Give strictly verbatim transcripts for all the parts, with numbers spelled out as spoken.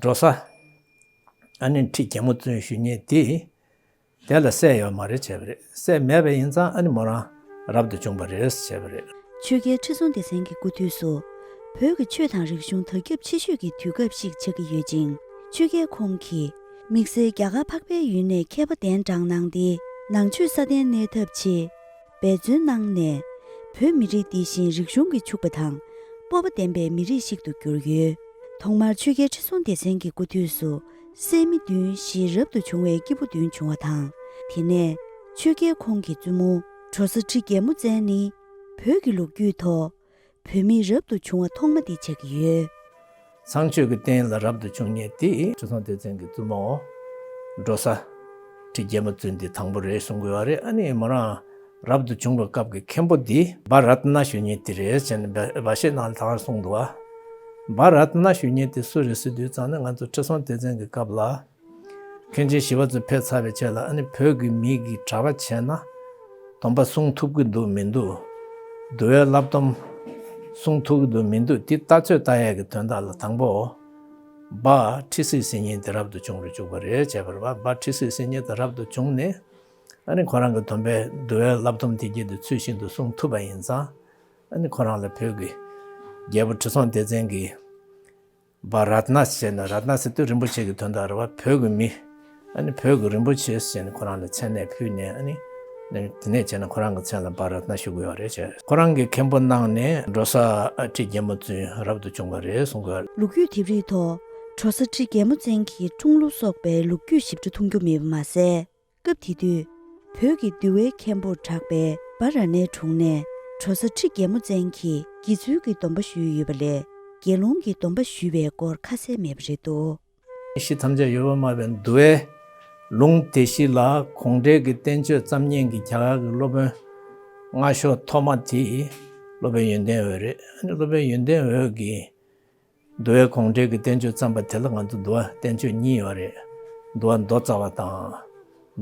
འགྲོ་ས། ཨ་ནི་ཁྲི་རྒྱལ་མོ་བཙུན་ཞུ་མཁན་དེ། དེ་ལ་སྲས་ཡོད་མ་རེད་བྱས་པ་རེད། སྲས་མེད་པ་ཡིན་ཙང་ཨ་ནི་མོ་རང་རབ་ཏུ་བྱུང་བ་རེད་བྱས་པ་རེད། ཆོས་རྒྱལ་ཁྲི་སྲོང་ལྡེ་བཙན་གྱི་སྐུ་དུས་སུ། བོད་ཀྱི་ཆོས་དང་རིག་གཞུང་དར་ཁྱབ་ཆེ་ཤོས་ཀྱི་དུས་སྐབས་ཤིག་ཆགས་ཀྱི་ཡོད་ཅིང་། ཆོས་རྒྱལ་ཁོང་གིས་དམིགས་བསལ་རྒྱ་གར་འཕགས་པའི་ཡུལ་ནས་མཁས་པ་གདན་དྲངས་གནང་སྟེ། ནང་ཆོས་སྲ་བརྟན་གནས་ཐབས་ཆེད། འབད་བརྩོན་གནང་ནས། བོད་མི་རིགས་འདི་བཞིན་རིག་གཞུང་གིས་ཕྱུག་པ་དང་། སྤོབས་པ་ལྡན་པའི་མི་རིགས་ཤིག་ཏུ་གྱུར་ཡོད། ཐོག་མར་ཆོས་རྒྱལ་ཁྲི་སྲོང་ལྡེ་བཙན་གྱི་སྐུ་དུས་སུ། སྲས་མི་བདུན་བཞི་རབ་ཏུ་བྱུང་བའི་སྐྱེས་བུ་བདུན་བྱུང་བ་དང་། དེ་ནས་ཆོས་རྒྱལ་ཁོང་གི་བཙུན་མོ་འགྲོ་ས་ཁྲི་རྒྱལ་མོ་བཙན་ནི། བོད་ཀྱི་ལོ་རྒྱུས་ཐོག་བོད་མི་རབ་ཏུ་བྱུང་བ་ཐོག་མ་དེ་ཆགས་ཀྱི་ཡོད། ཚངས་སྤྱོད་ཀྱི་རྟེན་ལ་རབ་ཏུ་བྱུང་མཁན་དེ་ཁྲི་སྲོང་ལྡེ་བཙན་གྱི་བཙུན་མོ་འགྲོ་ས་ཁྲི་རྒྱལ་མོ་བཙུན་དེ་དང་པོ་རེད་གསུང་གི་ཡོད་རེད། ཨ་ནི་མོ་རང་རབ་ཏུ་བྱུང་བའི་སྐབས་ཀྱི་མཁན་པོ་འདི་བ་རཏྣ་ཞུ་མཁན་དེ་རེད་ཟེར་ནས་སྦ་བཤད་ནང་ལ་ད་ག་གསུངས་འདུག་བ། བ་རཏྣ་ཞུ་མཁན་དེ་སུ་རེད་ཟེར་དུས་ཙང་ནས་ང་ཚོ་ཁྲི་སྲོང་ལྡེ་བཙན་གྱི་སྐབས་ལ། མཁན་ཆེན་ཞི་བ་འཚོ་ཕེབས་ཚར་བའི་རྗེས་ལ་ཨ་ནི་བོད་ཀྱི་མི་གིས་གྲྭ་པ་བྱས་ན་སྡོམ་པ་སྲུང་ཐུབ་ཀྱི་འདུག་མི་འདུག་འདུལ་བའི་བསླབ་སྡོམ་སྲུང་ཐུབ་ཀྱི་འདུག་མི་འདུག་དེ་ལྟ་ཚོད་ལྟ་ཡས་ཀྱི་དོན་དག་ལ་དང་པོ། སྦ་ཁྲི་སྲིད་ཟེར་མཁན་དེ་རབ་ཏུ་བྱུང་རུ་བཅུག་པ་རེད་བྱས་པ་རེད་བ། སྦ་ཁྲི་སྲིད་ཟེར་མཁན་དེ་རབ་ཏུ་བྱུང་ནས་ཨ་ནི་ཁོ་རང་གི་སྡོམ་པའི་འདུལ་བའི་བསླབ་སྡོམ་དེ་གྱད་དེ་ཚུལ་བཞིན་དུ་སྲུང་ཐུབ་པ་ཡིན་ཙང་ཨ་ནི་ཁོ་རང་ལ་བོད་ཀྱི་རྒྱལ་པོ་ཁྲི་སྲོང་ལྡེ་བཙན་གྱིས། བ་རཏྣ་ཟེར་ནས་རཏྣ་ཟེར་དུས་རིན་པོ་ཆེ་གི་དོན་དག་རེད་བ། བོད་ཀྱི་མི། ཨ་ནི་བོད་ཀྱི་རིན་པོ་ཆེ་ཟེར་ནས་ཁོ་རང་ལ་མཚན་གནས་ཕུལ་ནས་ཨ་ནི། དེ་ནས་བྱས་ན་ཁོ་རང་གི་མཚན་ལ་བ་རཏྣ་ཞུ་གི་ཡོད་རེད་བྱས། ཁོ་རང་གིས་མཁན་པོ་གནང་ནས་འགྲོ་ས་ཁྲི་རྒྱལ་མོ་བཙུན་རབ་ཏུ་བྱུང་བ་རེད་གསུང་གི་ཡོད་རེད། ལོ་རྒྱུས་དེབ་རིགས་ཐོག་འགྲོ་ས་ཁྲི་རྒྱལ་མོ་བཙན་གྱི་འཁྲུངས་ལོ་སོགས་པའི་ལོ་རྒྱུས་ཞིབ་ཕྲ་མཐོང་རྒྱུ་མེད་པ་མ་ཟད། སྐབས་དེ་དུས་བོད་ཀྱི་འདུལ་བའི་མཁན་པོར་གྲགས་པའི་བ་ར་ཎའི་དྲུང་ནས་འགྲོ་ས་ཁྲི་རྒྱལ་མོ་བཙན་གྱིས་དགེ་ཚུལ་གྱི་སྡོམ་པ་ཞུས་ཡོད་པ་ལས་དགེ་སློང་གི་སྡོམ་པ་ཞུས་པའི་སྐོར་ཁ་གསལ་མེད་པ་རེད་འདུག། ཤི་ཐམས་ཅད་ཡོད་པར་སྨྲ་བའི་འདུལ་བའི་ལུང་དེ་བཞི་ལ་གོང་འགྲེལ་གྱི་བསྟན་བཅོས་བརྩམས་མཁན་གྱི་རྒྱ་གར་གྱི་སློབ་དཔོན་སྔ་ཤོས་ཐོག་མ་དེ་སློབ་དཔོན་ཡོན་ཏན་འོད་རེད། སློབ་དཔོན་ཡོན་ཏན་འོད་ཀྱིས། འདུལ་བའི་གོང་འགྲེལ་གྱི་བསྟན་བཅོས་བརྩམས་པ་དེ་ལ་ང་ཚོ་འདུལ་བ་བསྟན་བཅོས་གཉིས་ཡོད་རེད། འདུལ་བ་མདོ་རྩ་བ་དང་།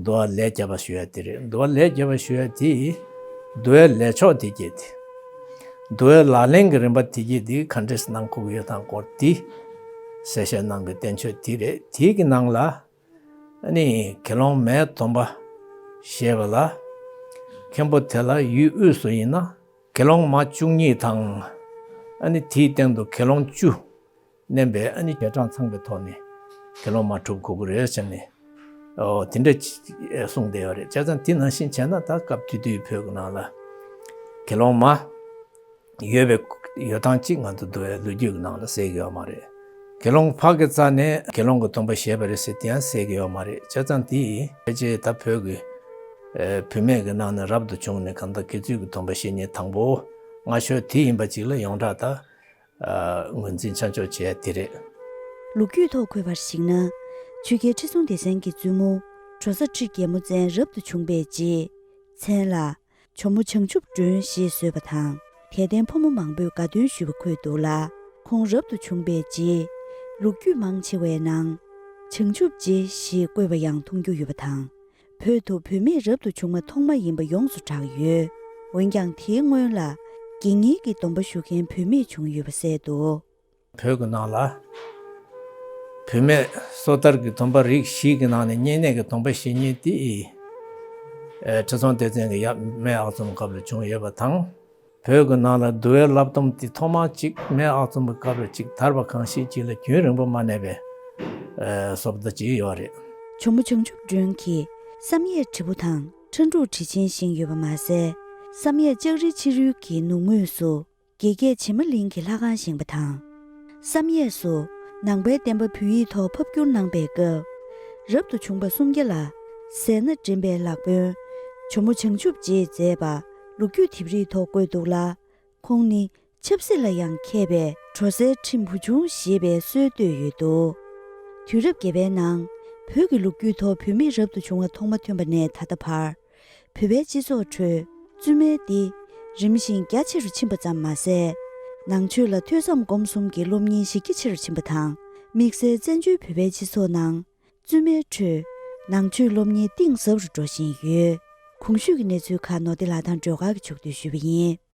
འདུལ་བ་ལས་བརྒྱ་པ་ཞུ་ཡ་དེ་རེད། འདུལ་བ་ལས་བརྒྱ་པ་ཞུ་ཡ་དེ། འདུལ་བའི་ལས་ཕྱོགས་དེ་གྱད་དེ། འདུལ་བའི་ལག་ལེན་གྱི་རིམ་པ་དེ་གྱད་དེ་ག་འདྲས་གནང་དགོས་ཀྱི་ཡོད་དང་སྐོར་དེ། གསལ་བཤད་གནང་གི་བསྟན་བཅོས་དེ་རེད། དེ་གི་ནང་ལ། ཨ་ནི་དགེ་སློང་མའི་སྡོམ་པ་བཞེས་པ་ལ། མཁན་པོ་དེ་ལ་ཡུལ་དབུས་སུ་ཡིན་ན། དགེ་སློང་མ་བཅུ་གཉིས་དང་། ཨ་ནི་དེའི་སྟེང་དུ་དགེ་སློང་བཅུ་བསྣན་པའི་ཨ་ནི་བྱེ་བྲག་ཚང་པའི་ཐོག་ནས་དགེ་སློང་མ་གྲུབ་དགོས་ཀྱི་རེད་ཟེར་ནས། ཨོ་དེ་འདྲ་ཅིག་གསུངས་བསྡད་ཡོད་རེད། བྱས་ཙང་དེ་ནང་བཞིན་བྱས་ན་ད་སྐབས་དེ་དུས་བོད་ཀྱི་ནང་ལ་དགེ་སློང་མ་ཡོད་པའི་ཡོད་སྟངས་གཅིག་ང་ཚོ་འདུལ་བའི་ལོ་རྒྱུས་ཀྱི་ནང་ལ་གསལ་གྱི་ཡོད་མ་རེད། དགེ་སློང་ཕ་གི་རྩ་ནས་དགེ་སློང་གི་སྡོམ་པ་བཞེས་པ་རེད་ཟེར་དེ་ཡང་གསལ་གྱི་ཡོད་མ་རེད། བྱས་ཙང་དེ་ཕལ་ཆེར་ད་བོད་ཀྱི་ཨེ་བུད་མེད་ཀྱི་ནང་ནས་རབ་ཏུ་བྱུང་ནས་གང་ལྟར་དགེ་ཚུལ་གྱི་སྡོམ་པ་བཞེས་མཁན་དང་པོ་སྔ་ཤོས་དེ་ཡིན་པ་ཅིག་ལ་ཡོངས་གྲགས་ད་ཨ་ངོས་འཛིན་ཆ་འཇོག་བྱས་དེ་རེད། ལོ་རྒྱུས་ཐོག་འཁོད་པར་གཞིགས་ན། ཆོས་རྒྱལ་ཁྲི་སྲོང་ལྡེ་བཙན་གྱི་བཙུན་མོ་འགྲོ་ས་ཁྲི་རྒྱལ་མོ་བཙན་རབ་ཏུ་བྱུང་བའི་རྗེས། མཚན་ལ། ཇོ་མོ་བྱང་ཆུབ་སྒྲོན་ཞེས་བཟོས་པ་དང་། དད་ལྡན་ཕོ་མོ་མང་པོས་དགའ་སྟོན་ཞུས་པ་འཁོད་འདུག་ལ། ཁོང་རབ་ཏུ་བྱུང་བའི་རྗེས། ལོ་རྒྱུས་མང་ཆེ་བའི་ནང་། བྱང་ཆུབ་རྗེ་ཞེས་བཀོད་པ་ཡང་མཐོང་རྒྱུ་ཡོད་པ་དང་། བོད་དུ་བུད་མེད་རབ་ཏུ་བྱུང་བ་ཐོག་མ་ཡིན་པ་ཡོངས་སུ་གྲགས་ཡོད། འོན་ཀྱང་དེའི་སྔོན་ལ། དགེ་བསྙེན་གྱི་སྡོམ་པ་ཞུ་མཁན་བུད་མེད་བྱུང་ཡོད་པ་གསལ་འདུག། བོད་ཀྱི་ནང་ལ། བུད་མེད་སོ་ཐར་གྱི་སྡོམ་པ་རིགས་བཞི་གི་ནང་ནས་བསྙེན་གནས་ཀྱི་སྡོམ་པ་བཞེས་མཁན་དེ། ཨེ་ཁྲི་སྲོང་ལྡེ་བཙན་གྱི་ཡབ་སྨད་ཨག་ཚོམ་སྐབས་ལ་བྱུང་ཡོད་པ་དང་། བོད་ཀྱི་ནང་ལ་འདུལ་བའི་བསླབ་སྡོམ་དེ་ཐོག་མ་གཅིག་སྨད་ཨག་ཚོམ་གྱི་སྐབས་ལ་གཅིག་དར་བ་གང་ཞིག་ཅིག་ལ་རྒྱུན་རིང་པོ་མ་གནས་པའི་ཨེ་བཟོ་ལྟ་ཅིག་ཡོད་རེད། ཇོ་མོ་བྱང་ཆུབ་སྒྲོན་གྱིས་བསམ་ཡས་དྲིལ་བུ་དང་ཁྲ་འབྲུག་དྲིལ་ཆེན་བཞེངས་ཡོད་པ་མ་ཟད། བསམ་ཡས་ལྕགས་རི་ཕྱི་རོལ་གྱི་ནུབ་ངོས་སུ། དགེ་རྒྱས་བྱེ་མ་གླིང་གི་ལྷ་ཁང་བཞེངས་པ་དང་། བསམ་ཡས་སུ་ནང་པའི་བསྟན་པ་བོད་ཡིག་ཐོག་ཕབ་བསྒྱུར་གནང་པའི་སྐབས། རབ་ཏུ་བྱུང་པ་སུམ་བརྒྱ་ལ་ཟས་སྣ་འདྲེན་པའི་ལག་དཔོན། ཇོ་མོ་བྱང་ཆུབ་རྗེས་མཛད་པ་ལོ་རྒྱུས་དེབ་རིགས་ཐོག་བཀོད་འདུག་ལ། ཁོང་ནི་ཆབ་སྲིད་ལ་ཡང་མཁས་པའི་འགྲོ་སའི་ཁྲི་འབུར་ཆུང་ཞེས་པའི་སྲོལ་བཏོད་ཡོད་འདུག། དུས་རབས་བརྒྱད་པའི་ནང་བོད་ཀྱི་ལོ་རྒྱུས་ཐོག་བུད་མེད་རབ་ཏུ་བྱུང་བ་ཐོག་མ་ཐོན་པ་ནས་ད་ལྟ་བར། བོད་པའི་སྤྱི་ཚོགས་ཁྲོད་བཙུན་མའི་སྡེ་རིམ་བཞིན་རྒྱ་ཆེ་རུ་ཕྱིན་པ་ཙམ་མ་ཟད། ནང་ཆོས་ལ་ཐོས་བསམ་སྒོམ་གསུམ་གྱི་སློབ་གཉེར་གཞི་རྒྱ་ཆེ་རུ་ཕྱིན་པ་དང་། དམིགས་བསལ་བཙན་བྱོལ་བོད་པའི་སྤྱི་ཚོགས་ནང་བཙུན་མའི་ཁྲོད་ནང་ཆོས་སློབ་གཉེར་གཏིང་ཟབ་རུ་འགྲོ་བཞིན་ཡོད། གོང་ཞུས་ཀྱི་གནས་ཚུལ་ཁག་ནོར་བདེ་ལགས་དང་སྒྲོལ་དཀར་གྱིས་ཕྱོགས་བསྡུས་ཞུས་པ་ཡིན།